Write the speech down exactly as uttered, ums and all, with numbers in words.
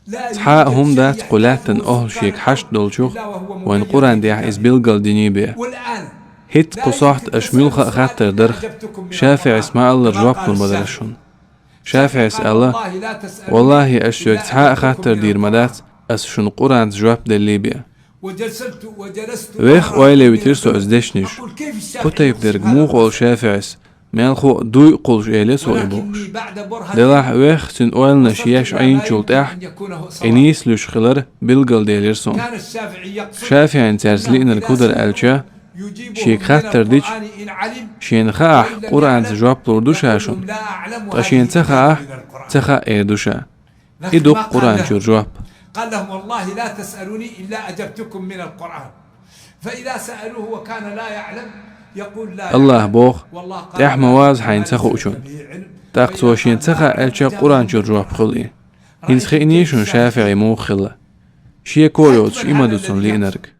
Цхьа а хӀума дац кху лаьттан охьа шега хьашт долчух, вайн Къуръан тӀехь иза билгалдиний бен. ХӀинца кху сохьта аша муьлхха а хаттар дарх, ШафиӀис ма-аллара жоп лур ма дара шуна. ШафиӀис аьлла: «Валлахьи, аша соьга цхьа а хаттар дийр ма дац, аса шуна Къуръанца жоп деллий бен». Вех ойла витира со иза дешнаш. Кху тайпа дерг муха олу ШафиӀис, мелхо а дуй а кхуллуш элира со и бохуш. Делахь вех цуьнан ойланаш еш Ӏийначул тӀаьхьа, и нийса луьйш хилар билгалделира суна. ШафиӀин цаьрца лиънарг хӀун дара аьлча, шега хаттар дича, шена хаахь, Къуръанца жоп лур ду ша шуна, ткъа шена ца хаахь, ца хаьа эр ду ша. И ду-кх Къуръан чуьра жоп. قال لهم: «والله لا تسألوني إلا أجبتكم من القرآن. فإذا سألوه وكان لا يعلم يقول لا أعلم». АллахӀа боху: «ТӀаьхьа ма ваза хьайна ца хуучунна». ТӀаккха цо шена ца хаьа аьлча, Къуръан чуьра жоп хуьлу и. ХӀинца хиъний шуна ШафиӀи муха хилла? Шеко а йоцуш, и ма ду цунна лиънарг.